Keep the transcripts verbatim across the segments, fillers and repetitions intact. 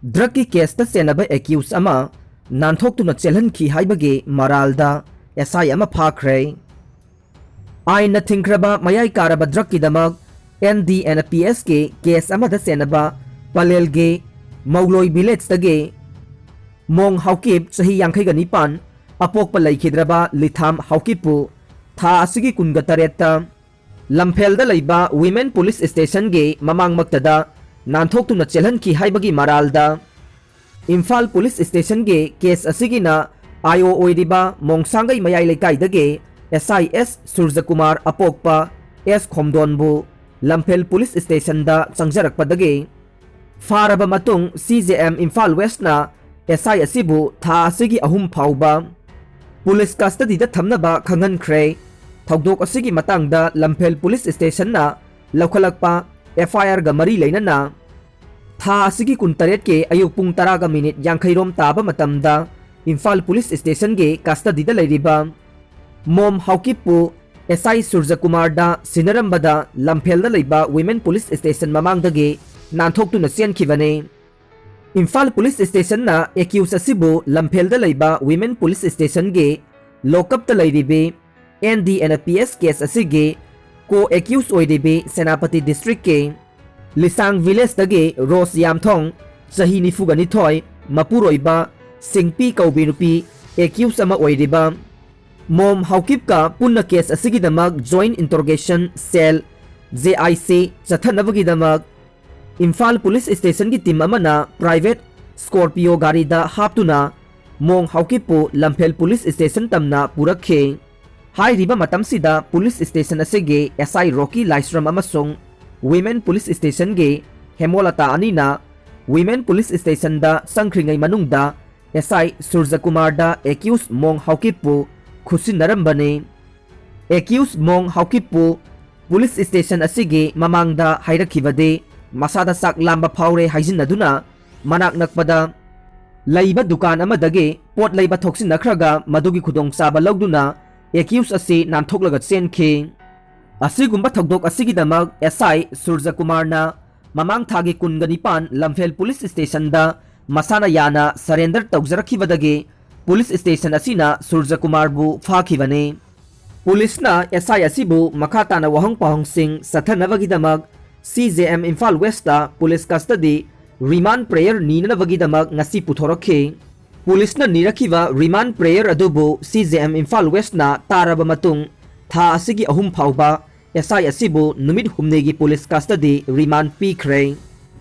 ꯗ꯭ꯔꯒꯀꯤ ꯀꯦꯁꯇ ꯆꯦꯟꯅꯕ ꯑꯦꯀ꯭ꯌꯨꯁ ꯑꯃ ꯅꯥꯟꯊꯣꯛꯇꯨꯅ ꯆꯦꯜꯍꯟꯈꯤ ꯍꯥꯏꯕꯒꯤ ꯃꯔꯥꯜꯗ ꯑꯦꯁ ꯑꯥꯏ ꯑꯃ ꯐꯥꯈ꯭ꯔꯦ꯫ ꯑꯥꯏꯟꯅ ꯊꯤꯡꯈ꯭ꯔꯕ ꯃꯌꯥꯏ ꯀꯥꯔꯕ ꯗ꯭ꯔꯒꯀꯤꯗꯃꯛ ꯑꯦꯟ ꯗꯤ ꯑꯦꯟ ꯄꯤ ꯑꯦꯁꯀꯤ ꯀꯦꯁ ꯑꯃꯗ ꯆꯦꯟꯅꯕ ꯄꯂꯦꯜꯒꯤ ꯃꯧꯂꯣꯏ ꯚꯤꯂꯦꯖꯇꯒꯤ ꯃꯣꯡ ꯍꯥꯎꯀꯤꯞ, ꯆꯍꯤ ꯌꯥꯡꯈꯩꯒ ꯅꯤꯄꯥꯟ, ꯑꯄꯣꯛꯄ ꯂꯩꯈꯤꯗ꯭ꯔꯕ ꯂꯤꯊꯥꯝ ꯍꯥꯎꯀꯤꯞꯄꯨ ꯊꯥ ꯑꯁꯤꯒꯤ ꯀꯨꯟꯒ ꯇꯔꯦꯠꯇ ꯂꯝꯐꯦꯜꯗ ꯂꯩꯕ ꯋꯤꯃꯦꯟ ꯄꯨꯂꯤꯁ ꯁ꯭ꯇꯦꯁꯟꯒꯤ ꯃꯃꯥꯡꯃꯛꯇꯗ ꯅꯥꯟꯊꯣꯛꯇꯨꯅ ꯆꯦꯜꯍꯟꯈꯤ ꯍꯥꯏꯕꯒꯤ ꯃꯔꯥꯜꯗ ꯏꯝꯐꯥꯜ ꯄꯨꯂꯤꯁ ꯁ꯭ꯇꯦꯁꯟꯒꯤ ꯀꯦꯁ ꯑꯁꯤꯒꯤꯅ ꯑꯥꯏ ꯑꯣ ꯑꯣꯏꯔꯤꯕ ꯃꯣꯡꯁꯥꯡꯒꯩ ꯃꯌꯥꯏ ꯂꯩꯀꯥꯏꯗꯒꯤ ꯑꯦꯁ ꯑꯥꯏ ꯑꯦꯁ ꯁꯨꯔꯖꯀꯨꯃꯥꯔ, ꯑꯄꯣꯛꯄ ꯑꯦꯁ ꯈꯣꯝꯗꯣꯟꯕꯨ ꯂꯝꯐꯦꯜ ꯄꯨꯂꯤꯁ ꯁ꯭ꯇꯦꯁꯟꯗ ꯆꯪꯖꯔꯛꯄꯗꯒꯤ ꯐꯥꯔꯕ ꯃꯇꯨꯡ, ꯁꯤ ꯖꯦ ꯑꯦꯝ ꯏꯝꯐꯥꯜ ꯋꯦꯁꯅ ꯑꯦꯁ ꯑꯥꯏ ꯑꯁꯤꯕꯨ ꯊꯥ ꯑꯁꯤꯒꯤ ꯑꯍꯨꯝ ꯐꯥꯎꯕ ꯄꯨꯂꯤꯁ ꯀꯁꯇꯗꯤꯗ ꯊꯝꯅꯕ ꯈꯪꯍꯟꯈ꯭ꯔꯦ꯫ ꯊꯧꯗꯣꯛ ꯑꯁꯤꯒꯤ ꯃꯇꯥꯡꯗ ꯂꯝꯐꯦꯜ ꯄꯨꯂꯤꯁ ꯁ꯭ꯇꯦꯁꯟꯅ ꯂꯧꯈꯠꯂꯛꯄ ꯑꯦꯐ ꯑꯥꯏ ꯑꯥꯔꯒ ꯃꯔꯤ ꯂꯩꯅꯅ ꯊꯥ ꯑꯁꯤꯒꯤ ꯀꯨꯟꯇꯔꯦꯠꯀꯤ ꯑꯌꯨꯛ ꯄꯨꯡ ꯇꯔꯥꯒ ꯃꯤꯅꯤꯠ ꯌꯥꯡꯈꯩ ꯔꯣꯝ ꯇꯥꯕ ꯃꯇꯝꯗ ꯏꯝꯐꯥꯜ ꯄꯨꯂꯤꯁ ꯁ꯭ꯇꯦꯁꯟꯒꯤ ꯀꯁꯇꯗꯤꯗ ꯂꯩꯔꯤꯕ ꯃꯣꯝ ꯍꯥꯎꯀꯤꯞꯄꯨ ꯑꯦꯁ ꯑꯥꯏ ꯁꯨꯔꯖꯀꯨꯃꯥꯔꯗ ꯁꯤꯟꯅꯔꯝꯕꯗ ꯂꯝꯐꯦꯜꯗ ꯂꯩꯕ ꯋꯤꯃꯦꯟ ꯄꯨꯂꯤꯁ ꯁ꯭ꯇꯦꯁꯟ ꯃꯃꯥꯡꯗꯒꯤ ꯅꯥꯟꯊꯣꯛꯇꯨꯅ ꯆꯦꯟꯈꯤꯕꯅꯤ꯫ ꯏꯝꯐꯥꯜ ꯄꯨꯂꯤꯁ ꯁ꯭ꯇꯦꯁꯟꯅ ꯑꯦꯀ꯭ꯌꯨꯁ ꯑꯁꯤꯕꯨ ꯂꯝꯐꯦꯜꯗ ꯂꯩꯕ ꯋꯤꯃꯦꯟ ꯄꯨꯂꯤꯁ ꯁ꯭ꯇꯦꯁꯟꯒꯤ ꯂꯣꯀꯞꯇ ꯂꯩꯔꯤꯕꯤ N D and S case ꯀꯦꯁ ꯑꯁꯤꯒꯤ ꯀꯣ ꯑꯦꯀ꯭ꯌꯨꯁ ꯑꯣꯏꯔꯤꯕꯤ ꯁꯦꯅꯥꯄꯇꯤ ꯗꯤꯁꯇ꯭ꯔꯤꯛꯀꯤ ꯂꯤꯁꯥꯡ ꯚꯤꯂꯦꯖꯇꯒꯤ ꯔꯣꯁ ꯌꯥꯝꯊꯣꯡ, ꯆꯍꯤ ꯅꯤꯐꯨꯒ ꯅꯤꯊꯣꯏ, ꯃꯄꯨꯔꯣꯏꯕ ꯁꯤꯡꯄꯤ ꯀꯧꯕꯤ ꯅꯨꯄꯤ ꯑꯦꯀ꯭ꯌꯨꯁ ꯑꯃ ꯑꯣꯏꯔꯤꯕ ꯃꯣꯝ ꯍꯥꯎꯀꯤꯞꯀ ꯄꯨꯟꯅ ꯀꯦꯁ ꯑꯁꯤꯒꯤꯗꯃꯛ joint ꯏꯟꯇꯔꯣꯒꯦꯁꯟ cell, J I C, ꯆꯠꯊꯅꯕꯒꯤꯗꯃꯛ ꯏꯝꯐꯥꯜ ꯄꯨꯂꯤꯁ ꯁ꯭ꯇꯦꯁꯟꯒꯤ ꯇꯤꯝ ꯑꯃꯅ ꯄ꯭ꯔꯥꯏꯚꯦꯠ ꯁ꯭ꯀꯣꯔꯄꯤꯌꯣ ꯒꯥꯔꯤꯗ ꯍꯥꯞꯇꯨꯅ ꯃꯣꯡ ꯍꯥꯎꯀꯤꯞꯄꯨ ꯂꯝꯐꯦꯜ ꯄꯨꯂꯤꯁ ꯁ꯭ꯇꯦꯁꯟ ꯇꯝꯅ ꯄꯨꯔꯛꯈꯤ꯫ ꯍꯥꯏꯔꯤꯕ ꯃꯇꯝꯁꯤꯗ ꯄꯨꯂꯤꯁ ꯁ꯭ꯇꯦꯁꯟ ꯑꯁꯤꯒꯤ ꯑꯦꯁ ꯑꯥꯏ ꯔꯣꯀꯤ ꯂꯥꯏꯁ꯭ꯔꯝ ꯑꯃꯁꯨꯡ ꯋꯤꯃꯦꯟ ꯄꯨꯂꯤꯁ ꯁ꯭ꯇꯦꯁꯟꯒꯤ ꯍꯦꯃꯣꯂꯇꯥ ꯑꯅꯤꯅ ꯋꯤꯃꯦꯟ ꯄꯨꯂꯤꯁ ꯁ꯭ꯇꯦꯁꯟꯗ ꯆꯪꯈ꯭ꯔꯤꯉꯩ ꯃꯅꯨꯡꯗ ꯑꯦꯁ ꯑꯥꯏ ꯁꯨꯔꯖꯀꯨꯃꯥꯔꯗ ꯑꯦꯀ꯭ꯌꯨꯁ ꯃꯣꯡ ꯍꯥꯎꯀꯤꯞꯄꯨ ꯈꯨꯠꯁꯤꯟꯅꯔꯝꯕꯅꯤ꯫ ꯑꯦꯀ꯭ꯌꯨꯁ ꯃꯣꯡ ꯍꯥꯎꯀꯤꯞꯄꯨ ꯄꯨꯂꯤꯁ ꯁ꯭ꯇꯦꯁꯟ ꯑꯁꯤꯒꯤ ꯃꯃꯥꯡꯗ ꯍꯥꯏꯔꯛꯈꯤꯕꯗꯤ ꯃꯁꯥꯗ ꯆꯥꯛ ꯂꯥꯝꯕ ꯐꯥꯎꯔꯦ ꯍꯥꯏꯖꯤꯟꯅꯗꯨꯅ ꯃꯅꯥꯛ ꯅꯛꯄꯗ ꯂꯩꯕ ꯗꯨꯀꯥꯟ ꯑꯃꯗꯒꯤ ꯄꯣꯠ ꯂꯩꯕ ꯊꯣꯛꯁꯤꯟꯅꯈ꯭ꯔꯒ ꯃꯗꯨꯒꯤ ꯈꯨꯗꯣꯡꯆꯥꯕ ꯂꯧꯗꯨꯅ ꯑꯦꯀ꯭ꯌꯨꯁ ꯑꯁꯤ ꯅꯥꯟꯊꯣꯛꯂꯒ ꯆꯦꯟꯈꯤ꯫ ꯑꯁꯤꯒꯨꯝꯕ ꯊꯧꯗꯣꯛ ꯑꯁꯤꯒꯤꯗꯃꯛ ꯑꯦꯁ ꯑꯥꯏ ꯁꯨꯔꯖꯀꯨꯃꯥꯔꯅ ꯃꯃꯥꯡ ꯊꯥꯒꯤ ꯀꯨꯟꯒ ꯅꯤꯄꯥꯟ ꯂꯝꯐꯦꯜ ꯄꯨꯂꯤꯁ ꯁ꯭ꯇꯦꯁꯟꯗ ꯃꯁꯥꯅ ꯌꯥꯅ ꯁꯔꯦꯟꯗꯔ ꯇꯧꯖꯔꯛꯈꯤꯕꯗꯒꯤ ꯄꯨꯂꯤꯁ ꯁ꯭ꯇꯦꯁꯟ ꯑꯁꯤꯅ ꯁꯨꯔꯖꯀꯨꯃꯥꯔꯕꯨ ꯐꯥꯈꯤꯕꯅꯤ꯫ ꯄꯨꯂꯤꯁꯅ ꯑꯦꯁ ꯑꯥꯏ ꯑꯁꯤꯕꯨ ꯃꯈꯥ ꯇꯥꯅ ꯋꯥꯍꯪ ꯄꯥꯎꯍꯪꯁꯤꯡ ꯆꯠꯊꯅꯕꯒꯤꯗꯃꯛ C J M Imphal west police ꯀꯁꯇꯗꯤ ꯔꯤꯃꯥꯟ ꯄ꯭ꯔꯦꯌꯔ ꯅꯤꯅꯅꯕꯒꯤꯗꯃꯛ ꯉꯁꯤ ꯄꯨꯊꯣꯔꯛꯈꯤ꯫ ꯄꯨꯂꯤꯁꯅ ꯅꯤꯔꯛꯈꯤꯕ ꯔꯤꯃꯥꯟ ꯄ꯭ꯔꯦꯌꯔ ꯑꯗꯨꯕꯨ ꯁꯤ ꯖꯦ ꯑꯦꯝ ꯏꯝꯐꯥꯜ ꯋꯦꯁꯅ ꯇꯥꯔꯕ ꯃꯇꯨꯡ, ꯊꯥ ꯑꯁꯤꯒꯤ ꯑꯍꯨꯝ ꯐꯥꯎꯕ ꯑꯦꯁ ꯑꯥꯏ ꯑꯁꯤꯕꯨ ꯅꯨꯃꯤꯠ ꯍꯨꯝꯅꯤꯒꯤ ꯄꯨꯂꯤꯁ ꯀꯁꯇꯗꯤ ꯔꯤꯃꯥꯟ ꯄꯤꯈ꯭ꯔꯦ꯫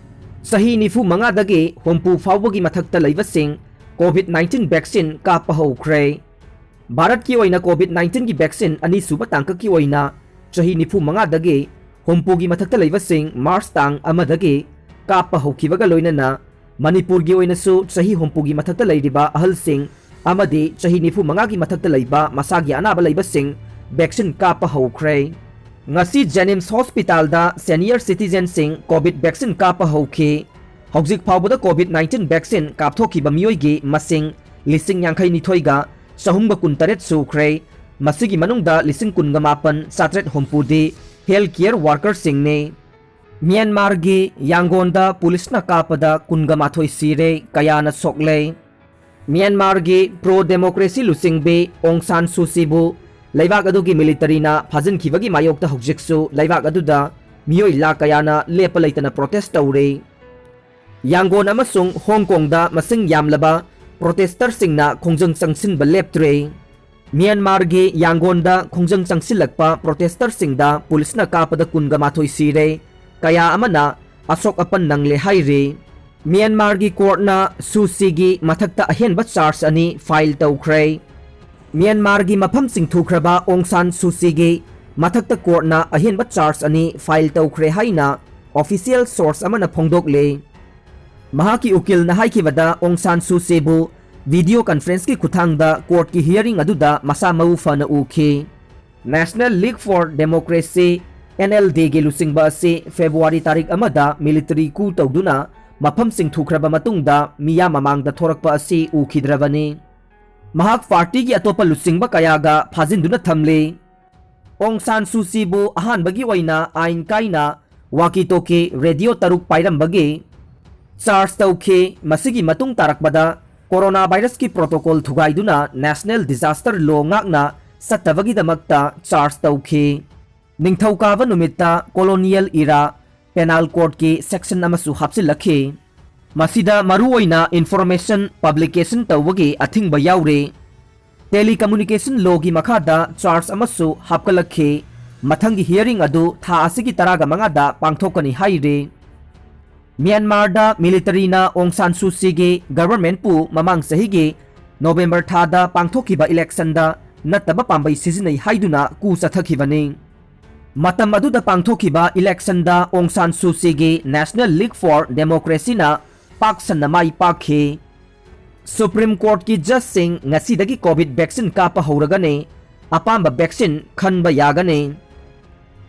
ꯆꯍꯤ ꯅꯤꯐꯨ ꯃꯉꯥꯗꯒꯤ ꯍꯨꯝꯐꯨ ꯐꯥꯎꯕꯒꯤ ꯃꯊꯛꯇ ꯂꯩꯕꯁꯤꯡ ꯀꯣꯚꯤꯗ ꯅꯥꯏꯟꯇꯤꯟ ꯚꯦꯛꯁꯤꯟ ꯀꯥꯞꯄ ꯍꯧꯈ꯭ꯔꯦ꯫ ꯚꯥꯔꯠꯀꯤ ꯑꯣꯏꯅ ꯀꯣꯚꯤꯗ ꯅꯥꯏꯟꯇꯤꯟꯒꯤ ꯚꯦꯛꯁꯤꯟ ꯑꯅꯤꯁꯨꯕ ꯇꯥꯡꯀꯛꯀꯤ ꯑꯣꯏꯅ ꯆꯍꯤ ꯅꯤꯐꯨ ꯃꯉꯥꯗꯒꯤ ꯍꯨꯝꯐꯨꯒꯤ ꯃꯊꯛꯇ ꯂꯩꯕꯁꯤꯡ ꯃꯥꯔꯆ ꯇꯥꯡ ꯑꯃꯗꯒꯤ ꯀꯥꯞꯄ ꯍꯧꯈꯤꯕꯒ ꯂꯣꯏꯅꯅ ꯃꯅꯤꯄꯨꯔꯒꯤ ꯑꯣꯏꯅꯁꯨ ꯆꯍꯤ ꯍꯨꯝꯐꯨꯒꯤ ꯃꯊꯛꯇ ꯂꯩꯔꯤꯕ ꯑꯍꯜꯁꯤꯡ ꯑꯃꯗꯤ ꯆꯍꯤ ꯅꯤꯐꯨ ꯃꯉꯥꯒꯤ ꯃꯊꯛꯇ ꯂꯩꯕ ꯃꯁꯥꯒꯤ ꯑꯅꯥꯕ ꯂꯩꯕꯁꯤꯡ ꯚꯦꯛꯁꯤꯟ ꯀꯥꯞꯄ ꯍꯧꯈ꯭ꯔꯦ꯫ ꯉꯁꯤ ꯖꯦꯅꯤꯝꯁ ꯍꯣꯁꯄꯤꯇꯥꯜꯗ ꯁꯦꯅꯤꯌꯔ ꯁꯤꯇꯤꯖꯦꯟꯁꯤꯡ ꯀꯣꯚꯤꯗ ꯚꯦꯛꯁꯤꯟ ꯀꯥꯞꯄ ꯍꯧꯈꯤ꯫ ꯍꯧꯖꯤꯛ ꯐꯥꯎꯕꯗ ꯀꯣꯚꯤꯗ ꯅꯥꯏꯟꯇꯤꯟ ꯚꯦꯛꯁꯤꯟ ꯀꯥꯞꯊꯣꯛꯈꯤꯕ ꯃꯤꯑꯣꯏꯒꯤ ꯃꯁꯤꯡ ꯂꯤꯁꯤꯡ ꯌꯥꯡꯈꯩ ꯅꯤꯊꯣꯏꯒ ꯆꯍꯨꯝꯒ ꯀꯨꯟꯇꯔꯦꯠ ꯁꯨꯈ꯭ꯔꯦ꯫ ꯃꯁꯤꯒꯤ ꯃꯅꯨꯡꯗ ꯂꯤꯁꯤꯡ ꯀꯨꯟꯒ ꯃꯥꯄꯟ ꯆꯥꯇ꯭ꯔꯦꯠ ꯍꯨꯝꯐꯨꯗꯤ ꯍꯦꯜꯊ ꯀꯤꯌꯔ ꯋꯥꯔꯀꯔꯁꯤꯡꯅꯤ꯫ ꯃ꯭ꯌꯥꯟꯃꯥꯔꯒꯤ ꯌꯥꯡꯒꯣꯟꯗ ꯄꯨꯂꯤꯁꯅ ꯀꯥꯞꯄꯗ ꯀꯨꯟꯒ ꯃꯥꯊꯣꯏ ꯁꯤꯔꯦ, ꯀꯌꯥꯅ ꯁꯣꯛꯂꯦ꯫ ꯃ꯭ꯌꯥꯟꯃꯥꯔꯒꯤ ꯄ꯭ꯔꯣ ꯗꯦꯃꯣꯀ꯭ꯔꯦꯁꯤ ꯂꯨꯆꯤꯡꯕꯤ ꯑꯣꯡ ꯁꯥꯟ ꯁꯨ ꯆꯤꯕꯨ ꯂꯩꯕꯥꯛ ꯑꯗꯨꯒꯤ ꯃꯤꯂꯤꯇꯔꯤꯅ ꯐꯥꯖꯤꯟꯈꯤꯕꯒꯤ ꯃꯥꯌꯣꯛꯇ ꯍꯧꯖꯤꯛꯁꯨ ꯂꯩꯕꯥꯛ ꯑꯗꯨꯗ ꯃꯤꯑꯣꯏ ꯂꯥꯈ ꯀꯌꯥꯅ ꯂꯦꯞꯄ ꯂꯩꯇꯅ ꯄ꯭ꯔꯣꯇꯦꯁ ꯇꯧꯔꯤ꯫ ꯌꯥꯡꯒꯣꯟ ꯑꯃꯁꯨꯡ ꯍꯣꯡ ꯀꯣꯡꯗ ꯃꯁꯤꯡ ꯌꯥꯝꯂꯕ ꯄ꯭ꯔꯣꯇꯦꯁꯇꯔꯁꯤꯡꯅ ꯈꯣꯡꯖꯪ ꯆꯪꯁꯤꯟꯕ ꯂꯦꯞꯇ꯭ꯔꯦ꯫ ꯃ꯭ꯌꯥꯟꯃꯥꯔꯒꯤ ꯌꯥꯡꯒꯣꯟꯗ ꯈꯣꯡꯖꯪ ꯆꯪꯁꯤꯜꯂꯛꯄ ꯄ꯭ꯔꯣꯇꯦꯁꯇꯔꯁꯤꯡꯗ ꯄꯨꯂꯤꯁꯅ ꯀꯥꯞꯄꯗ ꯀꯨꯟꯒ ꯃꯥꯊꯣꯏ ꯁꯤꯔꯦ, ꯀꯌꯥ ꯑꯃꯅ ꯑꯁꯣꯛ ꯑꯄꯟ ꯅꯪꯂꯦ ꯍꯥꯏꯔꯤ꯫ ꯃ꯭ꯌꯥꯟꯃꯥꯔꯒꯤ ꯀꯣꯔꯠꯅ ꯁꯨ ꯆꯤꯒꯤ ꯃꯊꯛꯇ ꯑꯍꯦꯟꯕ ꯆꯥꯔꯖ ꯑꯅꯤ ꯐꯥꯏꯜ ꯇꯧꯈ꯭ꯔꯦ꯫ ꯃ꯭ꯌꯥꯟꯃꯥꯔꯒꯤ ꯃꯐꯝꯁꯤꯡ ꯊꯨꯈ꯭ꯔꯕ ꯑꯣꯡ ꯁꯥꯟ ꯁꯨ ꯆꯤꯒꯤ ꯃꯊꯛꯇ ꯀꯣꯔꯠꯅ ꯑꯍꯦꯟꯕ ꯆꯥꯔꯖ ꯑꯅꯤ ꯐꯥꯏꯜ ꯇꯧꯈ꯭ꯔꯦ ꯍꯥꯏꯅ ꯑꯣꯐꯤꯁꯤꯌꯦꯜ ꯁꯣꯔꯁ ꯑꯃꯅ ꯐꯣꯡꯗꯣꯛꯂꯤ꯫ ꯃꯍꯥꯛꯀꯤ ꯎꯀꯤꯜꯅ ꯍꯥꯏꯈꯤꯕꯗ ꯑꯣꯡ ꯁꯥꯟ ꯁꯨ ꯆꯤꯕꯨ ꯚꯤꯗꯤꯑꯣ ꯀꯟꯐꯔꯦꯟꯁꯀꯤ ꯈꯨꯠꯊꯥꯡꯗ ꯀꯣꯔꯠꯀꯤ ꯍꯤꯌꯔꯤꯡ ꯑꯗꯨꯗ ꯃꯁꯥ ꯃꯎ ꯐꯅ ꯎꯈꯤ꯫ National League for Democracy, N L D ꯒꯤ ꯂꯨꯆꯤꯡꯕ ꯑꯁꯤ ꯐꯦꯕ꯭ꯔꯨꯋꯥꯔꯤ ꯇꯥꯔꯤꯛ ꯑꯃꯗ ꯃꯤꯂꯤꯇꯔꯤ ꯀꯨ ꯇꯧꯗꯨꯅ ꯃꯐꯝꯁꯤꯡ ꯊꯨꯈ꯭ꯔꯕ ꯃꯇꯨꯡꯗ ꯃꯤꯌꯥꯝ ꯃꯃꯥꯡꯗ ꯊꯣꯔꯛꯄ ꯑꯁꯤ ꯎꯈꯤꯗ꯭ꯔꯕꯅꯤ꯫ ꯃꯍꯥꯛ ꯄꯥꯔꯇꯤꯒꯤ ꯑꯇꯣꯞꯄ ꯂꯨꯆꯤꯡꯕ ꯀꯌꯥꯒ ꯐꯥꯖꯤꯟꯗꯨꯅ ꯊꯝꯂꯤ꯫ ꯑꯣꯡ ꯁꯥꯟ ꯁꯨ ꯆꯤꯕꯨ ꯑꯍꯥꯟꯕꯒꯤ ꯑꯣꯏꯅ ꯑꯥꯏꯟ ꯀꯥꯏꯅ walkie talkie radio ꯇꯔꯨꯛ ꯄꯥꯏꯔꯝꯕꯒꯤ charge ꯇꯧꯈꯤ꯫ ꯃꯁꯤꯒꯤ ꯃꯇꯨꯡ ꯇꯥꯔꯛꯄꯗ corona virus ꯀꯤ protocol ꯊꯨꯒꯥꯏꯗꯨꯅ national disaster law ꯉꯥꯛꯅ ꯆꯠꯇꯕꯒꯤꯗꯃꯛꯇ charge ꯇꯧꯈꯤ꯫ ꯅꯤꯡꯊꯧꯀꯥꯕ ꯅꯨꯃꯤꯠꯇ colonial era penal code ꯀꯤ section ꯑꯃꯁꯨ ꯍꯥꯞꯆꯤꯜꯂꯛꯈꯤ꯫ ꯃꯁꯤꯗ ꯃꯔꯨꯑꯣꯏꯅ information publication ꯇꯧꯕꯒꯤ ꯑꯊꯤꯡꯕ ꯌꯥꯎꯔꯤ꯫ Telecommunication law ꯒꯤ ꯃꯈꯥꯗ charge ꯑꯃꯁꯨ ꯍꯥꯞꯀꯠꯂꯛꯈꯤ꯫ ꯃꯊꯪꯒꯤ hearing ꯑꯗꯨ ꯊꯥ ꯑꯁꯤꯒꯤ ꯇꯔꯥꯒ ꯃꯉꯥꯗ ꯄꯥꯡꯊꯣꯛꯀꯅꯤ ꯍꯥꯏꯔꯤ꯫ ꯃ꯭ꯌꯥꯟꯃꯥꯔꯗ military ꯅ ꯑꯣꯡ ꯁꯥꯟ ꯁꯨ ꯆꯤꯒꯤ government ꯄꯨ ꯃꯃꯥꯡ ꯆꯍꯤꯒꯤ November ꯊꯥꯗ ꯄꯥꯡꯊꯣꯛꯈꯤꯕ election ꯗ ꯅꯠꯇꯕ ꯄꯥꯝꯕꯩ ꯁꯤꯖꯤꯟꯅꯩ ꯍꯥꯏꯗꯨꯅ coup ꯆꯠꯊꯈꯤꯕꯅꯤ꯫ ꯃꯇꯝ ꯑꯗꯨꯗ ꯄꯥꯡꯊꯣꯛꯈꯤꯕ election ꯗ ꯑꯣꯡ ꯁꯥꯟ ꯁꯨ ꯆꯤꯒꯤ National League for Democracy ꯅ ꯄꯥꯛ ꯁꯟꯅ ꯃꯥꯏ ꯄꯥꯛꯈꯤ꯫ Supreme Court ꯀꯤ judge ꯁꯤꯡ ꯉꯁꯤꯗꯒꯤ COVID vaccine ꯀꯥꯞꯄ ꯍꯧꯔꯒꯅꯤ꯫ ꯑꯄꯥꯝꯕ vaccine ꯈꯟꯕ ꯌꯥꯒꯅꯤ꯫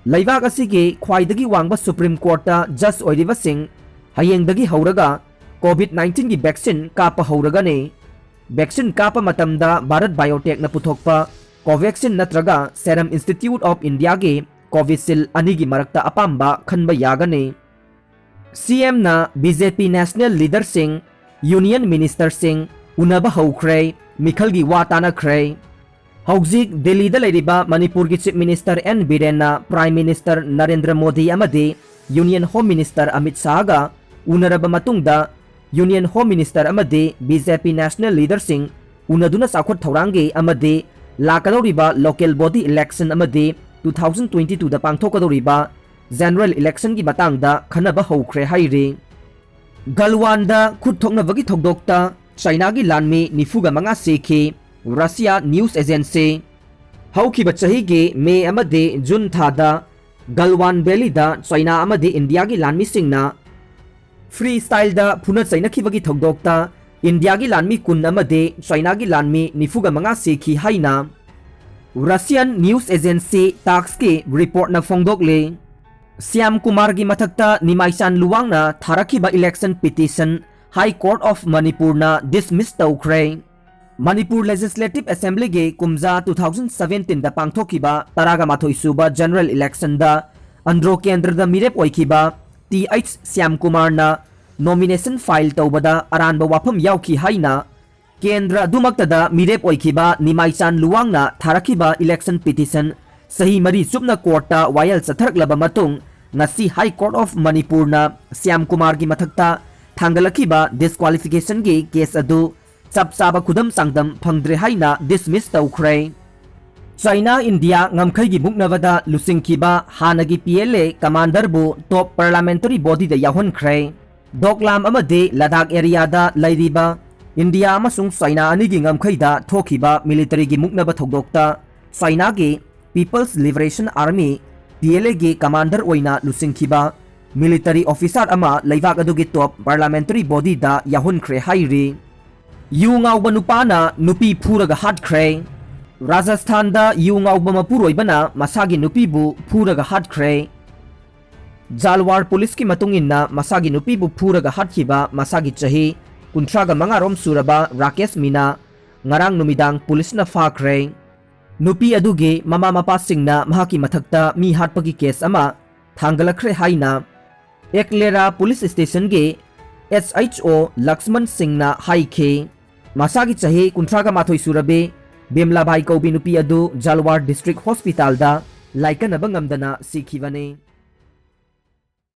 ꯂꯩꯕꯥꯛ ꯑꯁꯤꯒꯤ ꯈ꯭ꯋꯥꯏꯗꯒꯤ ꯋꯥꯡꯕ Supreme Court ꯇ judge ꯑꯣꯏꯔꯤꯕꯁꯤꯡ ꯍꯌꯦꯡꯗꯒꯤ ꯍꯧꯔꯒ COVID nineteen ꯒꯤ vaccine ꯀꯥꯞꯄ ꯍꯧꯔꯒꯅꯤ꯫ Vaccine ꯀꯥꯞꯄ ꯃꯇꯝꯗ Bharat Biotech ꯅ ꯄꯨꯊꯣꯛꯄ Covaxin ꯅꯠꯇ꯭ꯔꯒ Serum Institute of India ꯒꯤ Covishield ꯑꯅꯤꯒꯤ ꯃꯔꯛꯇ ꯑꯄꯥꯝꯕ ꯈꯟꯕ ꯌꯥꯒꯅꯤ꯫ C M ꯅ B J P national leader ꯁꯤꯡ, union minister ꯁꯤꯡ ꯎꯅꯕ ꯍꯧꯈ꯭ꯔꯦ, ꯃꯤꯈꯜꯒꯤ ꯋꯥ ꯇꯥꯅꯈ꯭ꯔꯦ꯫ ꯍꯧꯖꯤꯛ ꯗꯤꯜꯂꯤꯗ ꯂꯩꯔꯤꯕ ꯃꯅꯤꯄꯨꯔꯒꯤ Chief Minister N Biren ꯅ Prime Minister ꯅꯔꯦꯟꯗ꯭ꯔ ꯃꯣꯗꯤ ꯑꯃꯗꯤ Union Home Minister ꯑꯃꯤꯠ ꯁꯥꯍꯒ ꯎꯅꯔꯕ ꯃꯇꯨꯡꯗ Union Home Minister ꯑꯃꯗꯤ B J P national leader ꯁꯤꯡ ꯎꯅꯗꯨꯅ ꯆꯥꯎꯈꯠ ꯊꯧꯔꯥꯡꯒꯤ ꯑꯃꯗꯤ ꯂꯥꯛꯀꯗꯧꯔꯤꯕ local body election ꯑꯃꯗꯤ two thousand twenty two ꯗ ꯄꯥꯡꯊꯣꯛꯀꯗꯧꯔꯤꯕ general election ꯒꯤ ꯃꯇꯥꯡꯗ ꯈꯟꯅꯕ ꯍꯧꯈ꯭ꯔꯦ ꯍꯥꯏꯔꯤ꯫ ꯒꯜꯋꯥꯟꯗ ꯈꯨꯠ ꯊꯣꯛꯅꯕꯒꯤ ꯊꯧꯗꯣꯛꯇ ꯆꯥꯏꯅꯥꯒꯤ ꯂꯥꯟꯃꯤ ꯅꯤꯐꯨꯒ ꯃꯉꯥ ꯁꯤꯈꯤ, Russia news agency꯫ ꯍꯧꯈꯤꯕ ꯆꯍꯤꯒꯤ ꯃꯦ ꯑꯃꯗꯤ ꯖꯨꯟ ꯊꯥꯗ ꯒꯜꯋꯥꯟ ꯚꯦꯂꯤꯗ ꯆꯥꯏꯅꯥ ꯑꯃꯗꯤ ꯏꯟꯗꯤꯌꯥꯒꯤ ꯂꯥꯟꯃꯤꯁꯤꯡꯅ free style ꯗ ꯐꯨꯅ ꯆꯩꯅꯈꯤꯕꯒꯤ ꯊꯧꯗꯣꯛꯇ ꯏꯟꯗꯤꯌꯥꯒꯤ ꯂꯥꯟꯃꯤ ꯀꯨꯟ ꯑꯃꯗꯤ ꯆꯥꯏꯅꯥꯒꯤ ꯂꯥꯟꯃꯤ ꯅꯤꯐꯨꯒ ꯃꯉꯥ ꯁꯤꯈꯤ ꯍꯥꯏꯅ Russian news agency TASS ꯀꯤ report ꯅ ꯐꯣꯡꯗꯣꯛꯂꯤ꯫ ꯁ꯭ꯌꯥꯝ ꯀꯨꯃꯥꯔꯒꯤ ꯃꯊꯛꯇ ꯅꯤꯃꯥꯏꯆꯥꯟ ꯂꯨꯋꯥꯡꯅ ꯊꯥꯔꯛꯈꯤꯕ election petition High Court of Manipur ꯅ dismiss ꯇꯧꯈ꯭ꯔꯦ꯫ ꯃꯅꯤꯄꯨꯔ Legislative Assembly ꯒꯤ ꯀꯨꯝꯖꯥ two thousand seventeen ꯗ ꯄꯥꯡꯊꯣꯛꯈꯤꯕ ꯇꯔꯥꯒ ꯃꯥꯊꯣꯏ ꯁꯨꯕ general election ꯗ ꯑꯟꯗ꯭ꯔꯣ ꯀꯦꯟꯗ꯭ꯔꯗ ꯃꯤꯔꯦꯞ ꯑꯣꯏꯈꯤꯕ ꯇꯤ ꯑꯩꯆ ꯁ꯭ꯌꯥꯝꯀꯨꯃꯥꯔꯅ nomination file ꯇꯧꯕꯗ ꯑꯔꯥꯟꯕ ꯋꯥꯐꯝ ꯌꯥꯎꯈꯤ ꯍꯥꯏꯅ ꯀꯦꯟꯗ꯭ꯔ ꯑꯗꯨꯃꯛꯇꯗ ꯃꯤꯔꯦꯞ ꯑꯣꯏꯈꯤꯕ ꯅꯤꯃꯥꯏꯆꯥꯟ ꯂꯨꯋꯥꯡꯅ ꯊꯥꯔꯛꯈꯤꯕ election petition ꯆꯍꯤ ꯃꯔꯤ ꯆꯨꯞꯅ courtꯇ ꯋꯥꯌꯦꯜ ꯆꯠꯊꯔꯛꯂꯕ ꯃꯇꯨꯡ, ꯉꯁꯤ High Court of ꯃꯅꯤꯄꯨꯔꯅ ꯁ꯭ꯌꯥꯝꯀꯨꯃꯥꯔꯒꯤ ꯃꯊꯛꯇ ꯊꯥꯡꯒꯠꯂꯛꯈꯤꯕ disqualificationꯒꯤ case ꯑꯗꯨ ꯆꯞ ꯆꯥꯕ ꯈꯨꯗꯝ ꯆꯥꯡꯗꯝ ꯐꯪꯗ꯭ꯔꯦ ꯍꯥꯏꯅ dismiss ꯇꯧꯈ꯭ꯔꯦ꯫ ꯆꯥꯏꯅꯥ ꯏꯟꯗꯤꯌꯥ ꯉꯝꯈꯩꯒꯤ ꯃꯨꯛꯅꯕꯗ ꯂꯨꯆꯤꯡꯈꯤꯕ ꯍꯥꯟꯅꯒꯤ P L A commanderꯕꯨ top parliamentary bodyꯗ ꯌꯥꯎꯍꯟꯈ꯭ꯔꯦ꯫ ꯗꯣꯛꯂꯥꯝ ꯑꯃꯗꯤ ꯂꯗꯥꯈ areaꯗ ꯂꯩꯔꯤꯕ ꯏꯟꯗꯤꯌꯥ ꯑꯃꯁꯨꯡ ꯆꯥꯏꯅꯥ ꯑꯅꯤꯒꯤ ꯉꯝꯈꯩꯗ ꯊꯣꯛꯈꯤꯕ militaryꯒꯤ ꯃꯨꯛꯅꯕ ꯊꯧꯗꯣꯛꯇ ꯆꯥꯏꯅꯥꯒꯤ People's Liberation Army, P L Aꯒꯤ commander ꯑꯣꯏꯅ ꯂꯨꯆꯤꯡꯈꯤꯕ military officer ꯑꯃ ꯂꯩꯕꯥꯛ ꯑꯗꯨꯒꯤ top parliamentary bodyꯗ ꯌꯥꯎꯍꯟꯈ꯭ꯔꯦ ꯍꯥꯏꯔꯤ꯫ ꯌꯨ ꯉꯥꯎꯕ ꯅꯨꯄꯥꯅ ꯅꯨꯄꯤ ꯐꯨꯔꯒ ꯍꯥꯠꯈ꯭ꯔꯦ꯫ ꯔꯥꯖꯁꯊꯥꯟꯗ ꯌꯨ ꯉꯥꯎꯕ ꯃꯄꯨꯔꯣꯏꯕꯅ ꯃꯁꯥꯒꯤ ꯅꯨꯄꯤꯕꯨ ꯐꯨꯔꯒ ꯍꯥꯠꯈ꯭ꯔꯦ꯫ ꯖꯥꯜꯋꯥꯔ ꯄꯨꯂꯤꯁꯀꯤ ꯃꯇꯨꯡ ꯏꯟꯅ ꯃꯁꯥꯒꯤ ꯅꯨꯄꯤꯕꯨ ꯐꯨꯔꯒ ꯍꯥꯠꯈꯤꯕ ꯃꯁꯥꯒꯤ ꯆꯍꯤ ꯀꯨꯟꯊ꯭ꯔꯥꯒ ꯃꯉꯥꯔꯣꯝ ꯁꯨꯔꯕ ꯔꯥꯀꯦꯁ ꯃꯤꯅꯥ ꯉꯔꯥꯡ ꯅꯨꯃꯤꯗꯥꯡ ꯄꯨꯂꯤꯁꯅ ꯐꯥꯈ꯭ꯔꯦ꯫ ꯅꯨꯄꯤ ꯑꯗꯨꯒꯤ ꯃꯃꯥ ꯃꯄꯥꯁꯤꯡꯅ ꯃꯍꯥꯛꯀꯤ ꯃꯊꯛꯇ ꯃꯤ ꯍꯥꯠꯄꯒꯤ case ꯑꯃ ꯊꯥꯡꯒꯠꯂꯛꯈ꯭ꯔꯦ ꯍꯥꯏꯅ ꯑꯦꯛꯂꯦꯔꯥ police ꯁ꯭ꯇꯦꯁꯟꯒꯤ S H O Lakshman ꯁꯤꯡꯅ ꯍꯥꯏꯈꯤ꯫ ꯃꯁꯥꯒꯤ ꯆꯍꯤ ꯀꯨꯟꯊ꯭ꯔꯥꯒ ꯃꯥꯊꯣꯏ ꯁꯨꯔꯕꯤ ꯕꯤꯝꯂꯥꯕꯥꯏ ꯀꯧꯕꯤ ꯅꯨꯄꯤ ꯑꯗꯨ ꯖꯥꯜꯋꯥꯔ district hospitalꯗ ꯂꯥꯏꯀꯠꯅꯕ ꯉꯝꯗꯅ ꯁꯤꯈꯤꯕꯅꯤ꯫